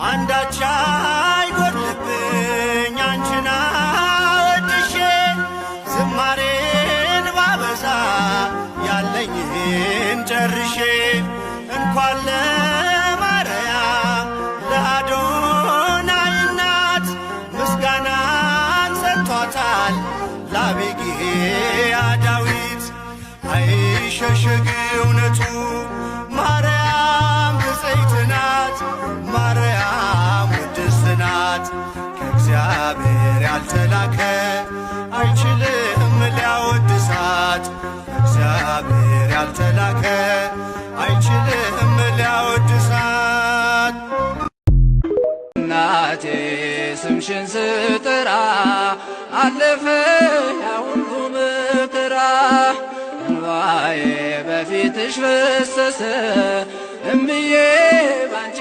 አንዳች አይጎድልብኝ አንቺን አወድሼ፣ ዝማሬን ባበዛ ያለኝን ጨርሼ። እንኳን ለማርያም ለአዶናይ እናት ምስጋናን ሰጥቷታል ለአቢግያ ዳዊት። አይሸሸግ እውነቱ፣ ማርያም ብፅዕት ናት፣ ማርያም ውድስት ናት። ከእግዚአብሔር ያልተላከ አይችልም ሊያወድሳት፣ ከእግዚአብሔር ያልተላከ አይችልም ሊያወድሳት። እናቴ ስምሽን ስጠራ አለፈ ያ ሁሉ መከራ፣ እንባዬ በፊትሽ ፈሰሰ፣ እምዬ ባንቺ።